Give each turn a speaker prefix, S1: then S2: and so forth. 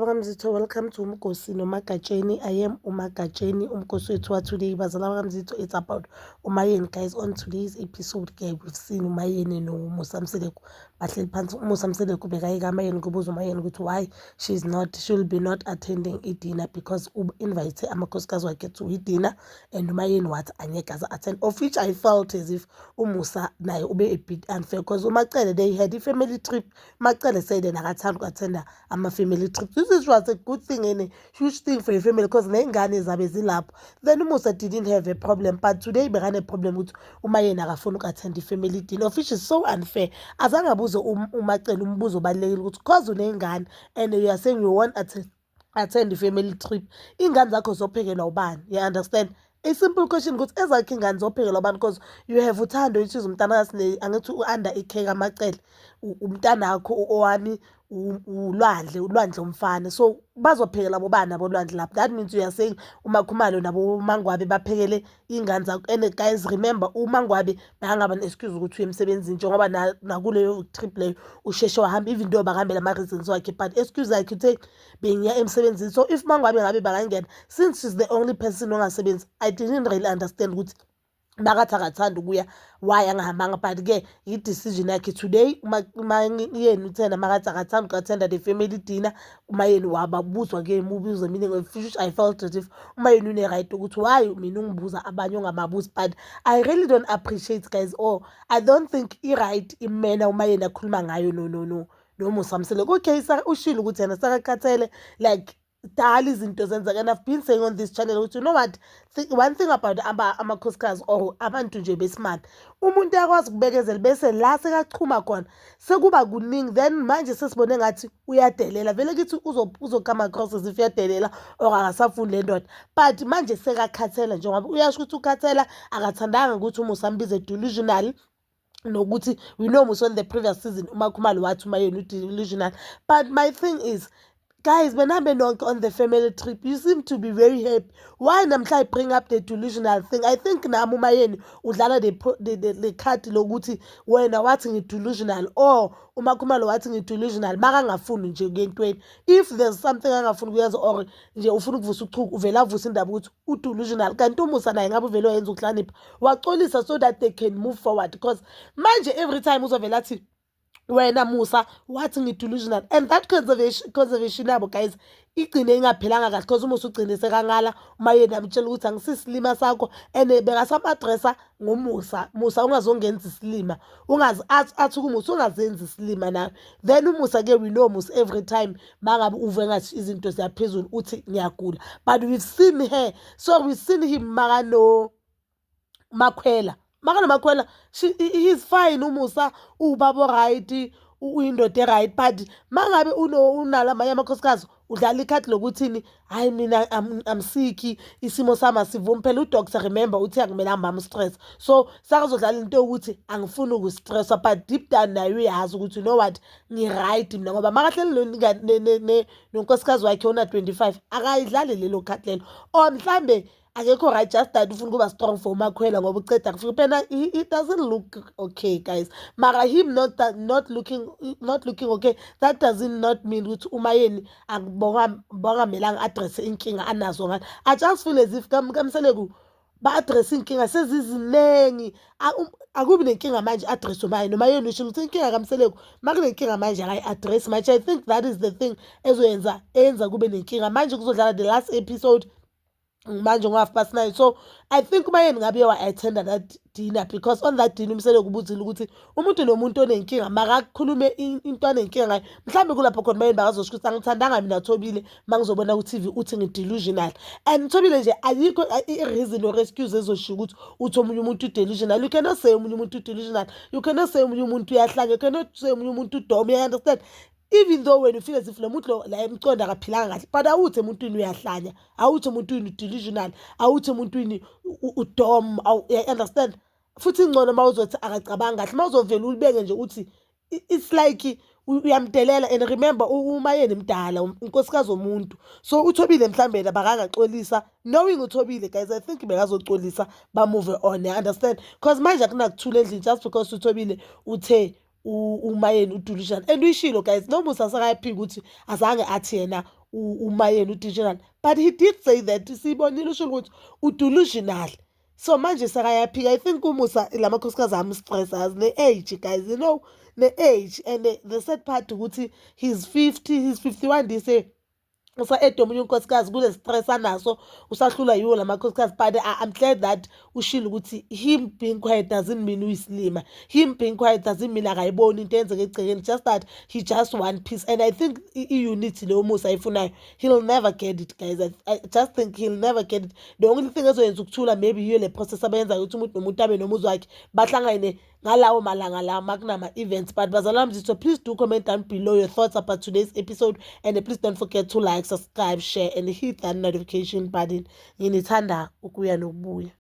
S1: bakaMzitho, welcome to Umgosi noMagatsheni. I am uMagatsheni. Umgosi wethu wa today, bazala bakaMzitho, it's about uMayeni. Guys, on today's episode ke we've seen uMayeni noMusa Mseleku bahleli phansi. UMusa Mseleku bekaye kaMayeni kubuza uMayeni ukuthi why she's not she will be not attending i-dinner, because u-invite amakhosikazi wakhe to i-dinner and uMayeni wathi angeke aze attend, of which I felt as if uMusa naye ube a bit unfair, because uMacele, they had i-family trip. Macele said yena akathanda uku-attenda ama-family trips. This was a good thing and a huge thing for a family because ney'ngane zabe zilapho. Then uMusa didn't have a problem, but today bekane-problem ukuthi uMayeni akafuni uku-attenda i-family dinner, of which is so unfair. Azange abuze uMacele umbuzo obalulekile ukuthi cause uney'ngane and you are saying you won't attend i-family trip, iy'ngane zakho zophekelwa ubani? You understand? A simple question ukuthi ezakho iy'ngane zophekelwa ubani, because you have uThando, which is umntana kaSine, angithi u-under i-care kaMacele, umntanakho owami uLwandle, uLwandle umfana. So bazophekela bobani abolwandle lapho? That means you are saying uMakhumalo nabo uMangwabe baphekele iy'ngane zakho. And guys, remember, uMangwabe bekangaba ne-excuse ukuthi uye emsebenzini, njengoba nakuleyo trip leyo usheshe wahamba, even though bakahambela ama-reasons wakhe, but excuse yakhe uthe bengiya emsebenzini. So if Mangwabe ngabe bakangena, since she's the only person ongasebenzi, I didn't really understand ukuthi bakathi akathandi ukuya, why angahambanga. But-ke i-decision yakhe. Today uMayeni uthena makathi akathandi uku-attenda the family dinner, uMayeni wababuzwa-ke imibuzo eminingi, which I felt as if uMayeni une-right ukuthi why mina ungibuza abanye ongamabuzi. But I really don't appreciate, guys, or I don't think i-right imena uMayeni akhuluma ngayo no no no noMusa Mseleku. Okay, ushilo ukuthi yena sakakhathele, like dala izinto zenzeka. And I've been saying on this channel ukuthi, you know what, one thing about amakhosikazi or abantu nje besimame, umuntu uyakwazi ukubekezela bese la sekachuma khona sekuba kuningi. Then manje sesibone ngathi uyadelela vele, kithi uzocome across as if uyadelela or akasafuni le ndoda, but manje sekakhathela, njengoba uyasho ukuthi ukhathela, akathandanga ukuthi uMusa ambize delusional, nokuthi we know Musa on the previous season uMakhumalo wathi uMayeni u-delusional. But my thing is, guys, benihambe nonke on the family trip, you seem to be very happy. Why namhla I bring up the delusional thing? I think nami uMayeni udlala the card lokuthi wena wathi ngi-delusional or uMakhumalo wathi ngi-delusional, makangafuni nje kuyentweni. If there's something angafuni kuyenza or nje ufuna ukuvusa uchuku, uvele avuse indaba ukuthi u-delusional. Kanti uMusa naye ngabe uvele wayenza ukuhlakanipha, waxolisa so that they can move forward, because manje every time uzovele athi wena Musa wathi ngi-delusional. And that conservation yabo, guys, igcine ingaphelanga kahle, because uMusa ugcine sekangala uMayeni amtshela ukuthi angisisilima sakho, and bekasam-addressa ngoMusa, "Musa, ungazongenza isilima," ungazi athi kuMusa, "Ungazenzi isilima nawe." Then uMusa-ke, we know Musa, every time mangabe uve ngathi izinto ziyaphezulu uthi ngiyagula. But we've seen her, so we've seen him makano Makhwela, makanoMakhwela, he's fine. UMusa uwubaba o-right, uyindoda e-right, but mangabe unala amanye amakhosikazi udlala ikhadi lokuthini, "Hhayi, mina I'm sick, isimo sami asivumi." Phela udoctor, remember, uthi akumelanga bam-stress, so sakazodlala into yokuthi angifuni ukustressa, but deep down naye uyazi ukuthi, you know what, ngi-right mina, ngoba makahleli nonkosikazi wakhe ona-25 akayidlali lelo khadi lelo. Or mhlambe akekho right, just that ufuna ukuba strong for uMakhwela ngoba uceda kufika. Phela he doesn't look okay, guys. Mara him not that, not looking okay, that doesn't not mean ukuthi uMayeni akubongamelanga address inkinga anazo ngale. I just feel as if kaMseleku ba-address iy'nkinga seziziningi. Akubi nenkinga manje, address uMayeni. UMayeni usho ukuthi inkinga kaMseleku, uma kunenkinga manje akayi-address manje. I think that is the thing ezoyenza eyenza kube nenkinga manje. Kuzodlala the last episode manje ngo-9:30, so I think uMayeni ngabe wa-attenda that dinner, because on that dinner uMseleku ubuzile ukuthi umuntu nomuntu onenkinga makakhulume into anenkinga ngayo. Mhlawumbe kulapho khona uMayeni bakazosho ukuthi angithandanga mina Thobile uma ngizobona ku-TV uthi ngi-delusional. And Thobile nje, ayikho i-reason or excuse ezoshiwo ukuthi uthi omunye umuntu u-delusional. You cannot say omunye umuntu u-delusional, you cannot say omunye umuntu uyahlanya, you cannot say omunye umuntu udom, you understand? Even though wena ufeel as if lo muntu lo la emcondo akaphilanga kahle, but awuthi emuntwini uyahlanya, awuthi emuntwini u-delusional, awuthi emuntwini udom, you understand? Futhi ingcono uma uzothi akacabangi kahle, uma uzovela ulibeke nje uthi it's like uyamdelela. And remember, uMayeni mdala, unkosikazi womuntu. So uThobile mhlambe yena bakangaxolisa. Knowing uThobile, guys, I think bekazoxolisa bamove on, you understand? Because manje akunakuthula endlini just because uThobile uthe uMayeni udelusional. And uyishilo, guys, noMusa sakayaphika ukuthi azange athi yena. uMayeni u-delusional, but he did say that siyibonile, usho ukuthi u-delusional. So manje sekayaphika. I think uMusa la makhosikazi am-stress, yazi, ne-age, guys, ne-age. And the sad part ukuthi he's 50, he's 51 this year, usa-ede omunye unkosikazi kule stress anaso, usahlulwa yiwo la makhosikazi. But I'm glad that ushilo ukuthi him being quiet doesn't mean uyisilima, him being quiet doesn't mean akayiboni into eyenzeka egcekeni, just that he just want peace. And I think i-unity leyo Musa ayifunayo, he'll never get it, guys. I just think he'll never get it. The only thing ezoyenza ukuthula maybe yiyo le process abayenzayo ukuthi umuntu nomuntu abe nomuzi wakhe, bahlangane ngalawo malanga lawo makunama-events. But bazalwane bami, so please do comment down below your thoughts about today's episode, and please don't forget to like, subscribe, share and hit that notification button. Nginithanda ukuya nokubuya.